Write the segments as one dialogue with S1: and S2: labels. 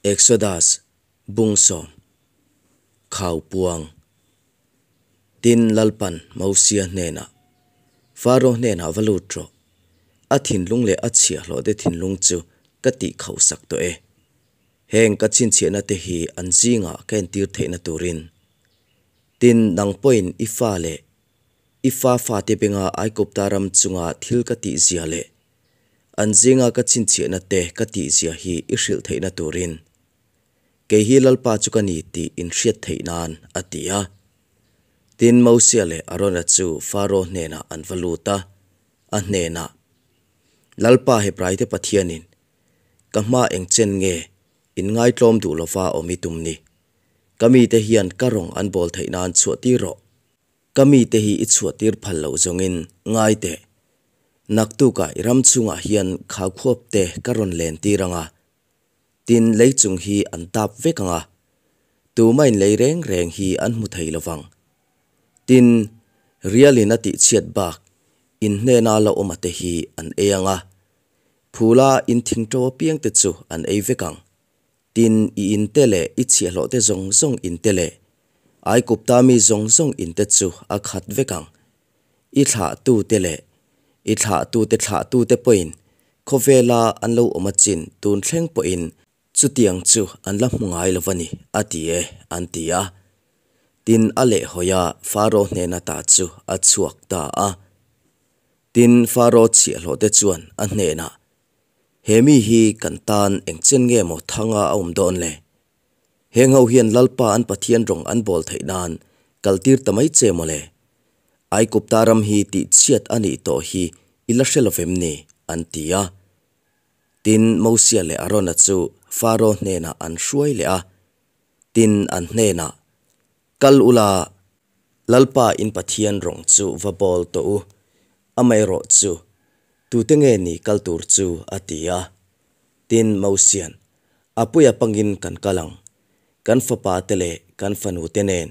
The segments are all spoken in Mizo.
S1: Exodus bung sawm Khau puang Tin Lalpan Mosia hnenah, Faro hnenah va lut rawh, a thinlung leh a chhiahhlawhte thinlung chu ka tih khauhsak tawh e. Heng ka chhinchhiahna te hi an zingah ka entir theihna turin. Tin, nang pawhin i fa leh i fa fate benga Aigupta ram chunga thil ka tihzia leh an zinga ka chhinchhiahna te ka tihzia hi i hrilh theihna turin kei hi Lalpa chu ka ni tih in hriat theih nan, a ti a. Tin, Mosia leh Arona chu Faro hnenah an va lut a, a hnenah, Lalpa Hebraite Pathianin ka hma eng chen nge in ngaitlawm duh lova awm i tum ni? Ka mite hian ka rawng an bawl theih nan chhuahtir rawh. Ka mite hi i chhuahtir phal loh zawngin ngai teh. Naktukah i ram chhungah hian khaukhuap te ka rawn len tir ang a, tin lei chung hi an tap vek ang a, tumain lei reng reng hi an hmu thei lo vang. Tin, rialin a tihchhiat bak in hnena la awm a te hi an ei ang a, phula in thingṭo apiang te chu an ei vek ang. Tin, i inte leh i chhiahhlawhte zawng zawng inte leh Aigupta mi zawng zawng inte chu a khat vek ang. I thlahtute leh i thlahtute thlahtute pawhin khawvela an lo awm achin tun thleng pawhin chutiang chu an la hmu ngai lo va ni, a ti e, an ti a. Tin, a lehhawi a, Faro hnena ta chu a chhuak ta a. Tin, Faro chhiahhlawhte chuan a hnenah, He mi hi kan tan eng chen nge maw thanga a awm dawn le? Heng ho hian Lalpa an Pathian rawng an bawl theih nan kaltir ta mai che maw le? Aigupta ram hi tihchhiat a nih tawh hi i la hre lovem ni? an ti a. Tin, Mosia leh Arona chu Faro hnenah an hruai leh a. Tin, an hnenah, Kal ula, Lalpa in Pathian rawng chu va bawl tawh u, amaherawh chu tute nge ni kal tur chu? a ti a. Tin, Mosian, A puia pangin kan kal ang, kan fapa te leh kan fanu te nen,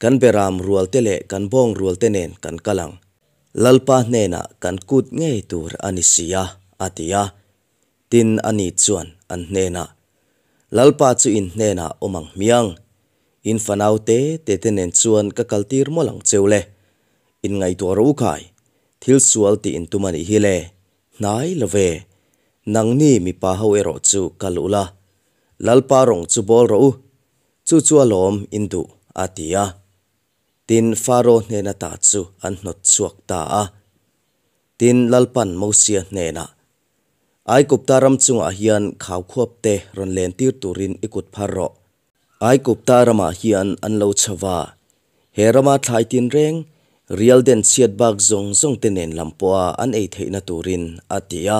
S1: kan beram rual te leh kan bawng rual te nen kan kal ang, Lalpa hnenah kan kut ngei tur a ni si a, a ti a. Tin, ani chuan an hnenah, Lalpa chu in hnenah awm ang hmiang, in fanau te te te nen chuan ka kaltir mawlh ang cheu le, in ngaihtuah rawh u khai, thil sual tih in tum a nih hi le, Hnai lo ve, nangni mipa ho erawh chu kal ula, Lalpa rawng chu bawl rawh u, chu chu a lawm in duh, a ti a. Tin, Faro hnena ta chu an hnawt chhuak ta a. Tin, Lalpan Mosia hnenah, Aigupta ram chungah hian khaukhuapte rawn lentir turin i kut phar rawh. Aigupta ramah hian an lo chho va, he rama thlai tinreng, rial den chhiat bak zawng zawng te nen lam pawha an ei theihna turin, a ti a.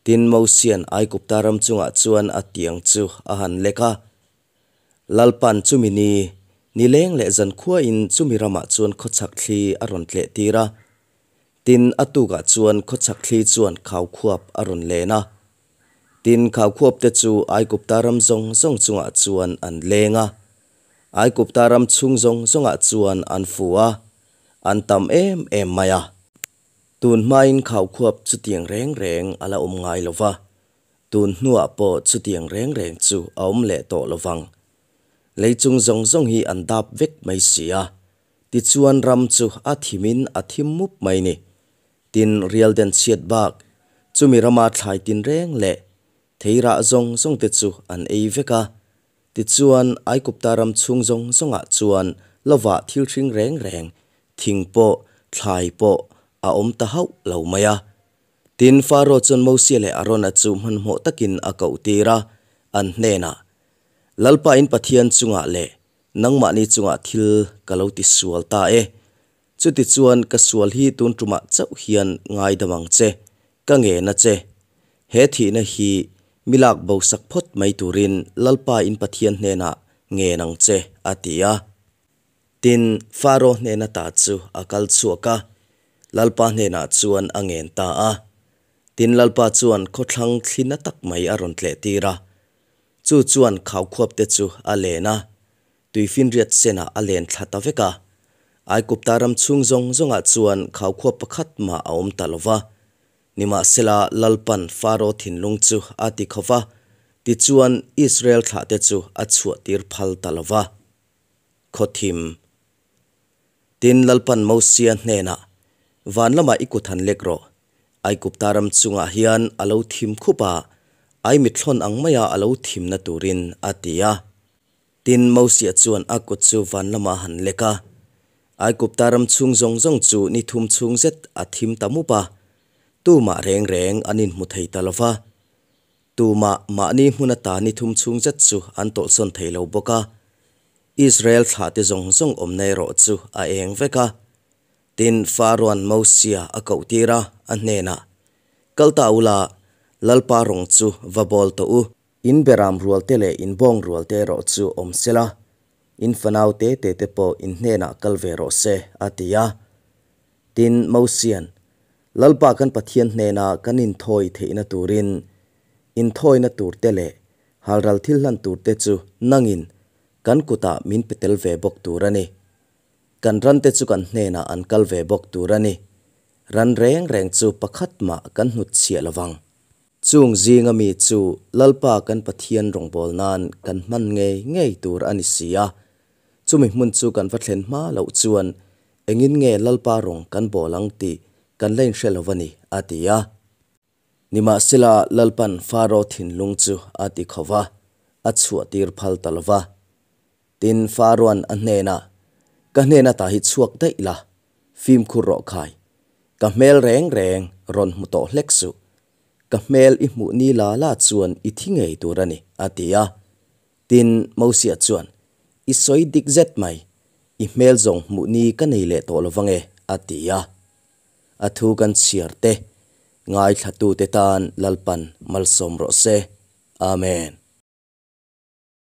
S1: Tin, Mosia'n Aigupta ram chungah chuan a tiang chu a han lek a. Lalpa'n chumi ni, nileng leh zankhuain chumi ramah chuan khawchhak thli a rawn tleh tir a. Tin, a tukah chuan khawchhak thli chuan khaukhuap a rawn len a. Tin, khaukhuapte chu Aigupta ram zawng zawng chungah chuan an leng a. Aigupta ram chhung zawng zawngah chuan an fu a, an tam em em mai a. Tun hmain khaukhuap chutiang reng reng a la awm ngai lo va, tun hnuah pawh chutiang reng reng chu a awm leh tawh lo vang. Lei chung zawng zawng hi an dap vek mai si a. Tichuan ram chu a thimin a thim mup mai ni. Tin, rial den chhiat bak, chumi rama thlai tinreng leh thei rah zawng zawngte chu an ei vek a. Tichuan, Aigupta ram chhung zawng zawngah chuan lovah thil hring reng reng, thing pawh, thlai pawh a awm ta hauh lo mai a. Tin, Faro chuan Mosia leh Arona chu hmanhmawh takin a kohtir a, an hnenah, Lalpa in Pathian chungah leh Nangmahni chungah thil ka lo ti sual ta e. Chutichuan ka sual hi tun tumah chauh hian ngaidam ang che, ka ngen a che. He thihna hi mi lak bo sak phawt mai turin Lalpa in Pathian hnenah ngen ang che, a ti a. Tin, Faro hnena ta chu a kal chhuak a, Lalpa hnenah chuan a ngen ta a. Tin, Lalpa chuan khawthlang thli na tak mai a rawn tleh tir a, Chu chuan khaukhuapte chu a len a, tuifinriat senah a len thla ta vek a. Aigupta ram chhung zawng zawngah chuan khaukhuap pakhat mah a awm ta lo va. Nimahsela, Lalpan Faro thinlung chu a ti kho va, Tichuan, Israel thlahte chu a chhuahtîr phal ta lo va. Khaw thim. Tin, lalpan Mosia hnênah, Vân lamah i kut han lek rawh, Aigupta ram chungah hian a lo thim khup a, aimithlawn ang maia a lo thimna tûrin, a ti a. Tin, Mosia chuan a kut chu vân lamah a han lek a, Aigupta ram chhûng zawng zawng chu ni thum chhûng zet a thim ta mup a, tumah rêng rêng an inhmu thei ta lo va. Tumah mahni hmun ata ni thum chhûng zet chu an tawlhsawn thei lo bawk a, Israel thlahte zawng zawng awmna erawh chu a êng vek a. Tin, Faroan Mosia a kohtir a, a hnênah, Kal ta ula, Lalpa rawng chu va bawl tawh u. In beram rualte leh in bawng rualte erawh chu awm sela, in fanau te te te pawh in hnênah kal ve rawh se, a ti a. Tin, Mosia'n, Lalpa kan Pathian hnêna kan inthawi theihna tûrin inthawina tûrte leh halral thil hlan tûrte chu nangin kan kutah min pe tel ve bawk tûr a ni. Kan rante chu kan hnênah an kal ve bawk tûr a ni. Ran rêng rêng chu pakhat mah kan hnutchhiah lo vang. Chung zinga mi chu Lalpa kan Pathian rawngbâwl nân kan hman ngei ngei tûr a ni si a. Chumi hmun chu kan va thlen hma loh chuan engin nge Lalpa rawng kan bâwl ang tih kan la inhre lo a ni, a ti a. Nimahsela, Lalpan Faro thinlung chu a ti kho va, a chhuahtîr phal ta lo va. Tin, Faroan a hnênah, Ka hnên ata hi chhuak daih la, fimkhur rawh khai. Ka hmel reng reng rawn hmu tawh hlek suh. Ka hmel i hmuh ni la la chuan i thi ngei tur a ni, a ti a. Tin, Mosia chuan, I sawi dik zet mai, i hmel zawng hmuh ni ka nei leh tawh lo vang e, a ti a. A thu kan chhiar te, ngaithlatute tan Lalpan malsawm rawh se. Amen.